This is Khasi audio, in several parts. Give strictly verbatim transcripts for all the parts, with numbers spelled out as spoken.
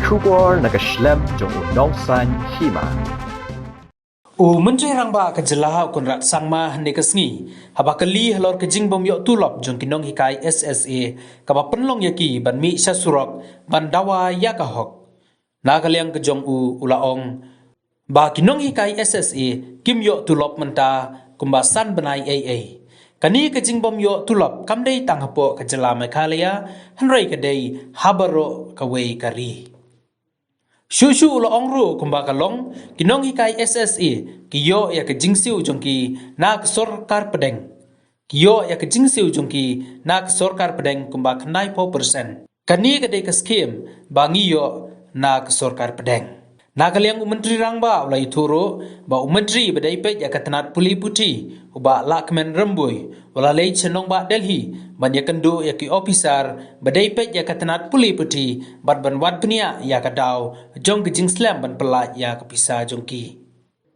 Khubor na ka shlem jong u Nongsaiñ Hima. U Myntri Rangbah ka jylla u Conrad Sangma hynne ka sngi haba kylli halor ka jingbym ïoh tulop jong ki nonghikai S S A kaba pynlong ïa ki ban mih sha surok ban dawa ïa ka hok. Na ka liang ka jong u u la ong ba ki nonghikai S S A kim ïoh tulop mynta kumba san bnai ei ei. Kane ka jingbym ïoh tulop kam dei tang hapoh ka jylla Meghalaya, hynrei ka dei ha baroh kawei ka ri. Shuh shuh u la ong ruh kumba ka long, ki nonghikai S S A ki ïoh ïa ka jingsiew jong ki na ka sorkar pdeng. Ki ïoh ïa ka jingsiew jong ki na ka sorkar pdeng kumba khyndai phew percent. Kane ka dei ka skim ba ngi ïoh na ka sorkar pdeng. Na ka liang u Myntri Rangbah u la ïathuh ruh ba u Myntri ba dei peit ïa ka tnat pule puthi, u Bah Lahkmen Rymbui, u la leit sha nongbah Delhi ban ïakynduh ïa ki ophisar ba dei peit ïa ka tnat pule puthi bad ban wad bniah ïa ka daw jong ka jingslem ban pyllait ïa ka pisa jong ki.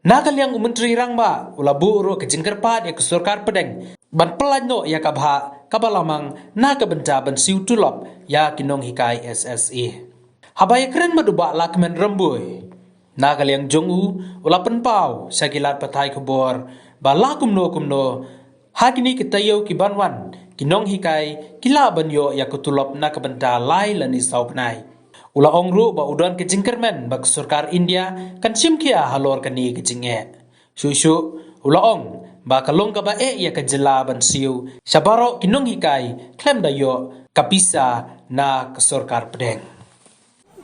Na ka liang u Myntri Rangbah u la buh ruh ka jingkyrpad ïa ka sorkar pdeng ban pyllait noh ïa ka bhah kaba la mang na ka bynta ban siew tulop ïa ki nonghikai S S A. Haba ïakren bad u Bah Lahkmen Rymbui, na ka liang jong u u la pynpaw sha ki lad pathai khubor ba la kumno kumno ha kine ki taïew ki ban wan, ki nonghikai ki lah ban ïoh ïa ka tulop na ka bynta lai lane saw bnai. U la ong ruh ba u don ka jingkyrmen ba ka sorkar India kan shim khia halor kane ka jingeh. Shuh shuh u la ong ba ka long kaba eh ïa ka jylla ban siew sha baroh ki nonghikai khlem da ïoh ka pisa na ka sorkar pdeng.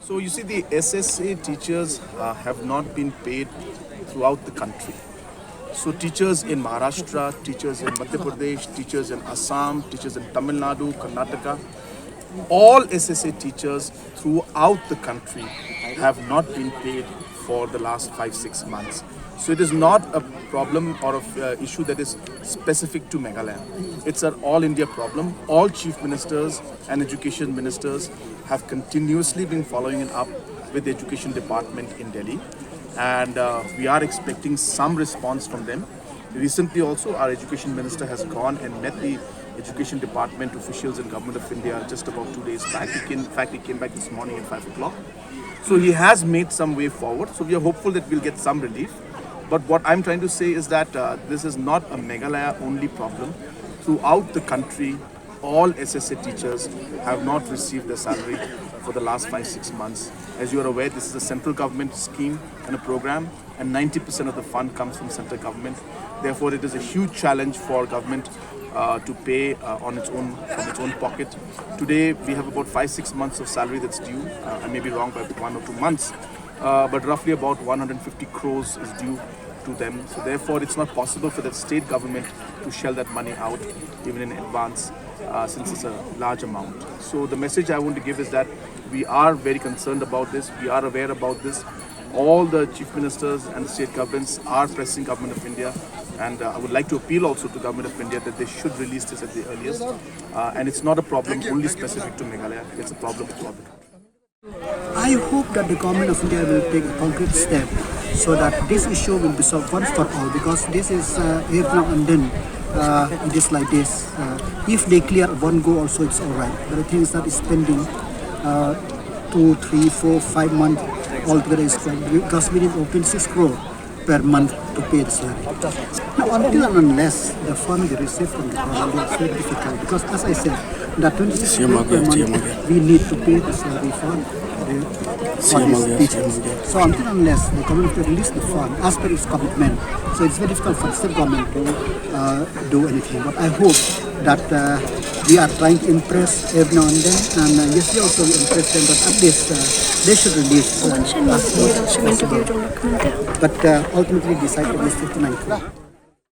So you see, the S S A teachers uh, have not been paid throughout the country. So teachers in Maharashtra, teachers in Madhya Pradesh, teachers in Assam, teachers in Tamil Nadu, Karnataka, all S S A teachers throughout the country have not been paid for the last five, six months. So it is not a problem or an uh, issue that is specific to Meghalaya. It's an all India problem. All chief ministers and education ministers have continuously been following it up with the education department in Delhi. And uh, we are expecting some response from them. Recently also, our education minister has gone and met the education department officials in Government of India just about two days back. He came, in fact, he came back this morning at five o'clock. So he has made some way forward. So we are hopeful that we'll get some relief. But what I'm trying to say is that uh, this is not a Meghalaya only problem. Throughout the country, all S S A teachers have not received their salary for the last five, six months. As you are aware, this is a central government scheme and a program, and ninety percent of the fund comes from central government. Therefore, it is a huge challenge for government uh, to pay uh, on its own from its own pocket. Today, we have about five, six months of salary that's due. Uh, I may be wrong by one or two months, uh, but roughly about one hundred fifty crores is due to them. So therefore, it's not possible for the state government to shell that money out even in advance, uh, since it's a large amount. So the message I want to give is that we are very concerned about this. We are aware about this. All the chief ministers and the state governments are pressing Government of India, and uh, I would like to appeal also to Government of India that they should release this at the earliest. Uh, and it's not a problem only specific to Meghalaya. It's a problem throughout the country. I hope that the government of India will take a concrete step so that this issue will be solved once for all, because this is uh, every now and then uh, it is like this. Uh, if they clear one go also, it's all right. But the thing is that it's pending uh, two, three, four, five months altogether is quite, because we need over twenty-six crore per month to pay the salary. Now, until and unless the fund we receive from the government is very difficult, because as I said, that twenty-six crore per month we need to pay the salary fund. The fund is teachers. So until unless the government release the fund as per its commitment, so it's very difficult for the state government to uh, do anything. But I hope that uh, we are trying to impress every now and then, and uh, yes, we also impress them, but at least uh, they should release uh, as much as possible. But uh, ultimately, decide at least fifty-nine crore.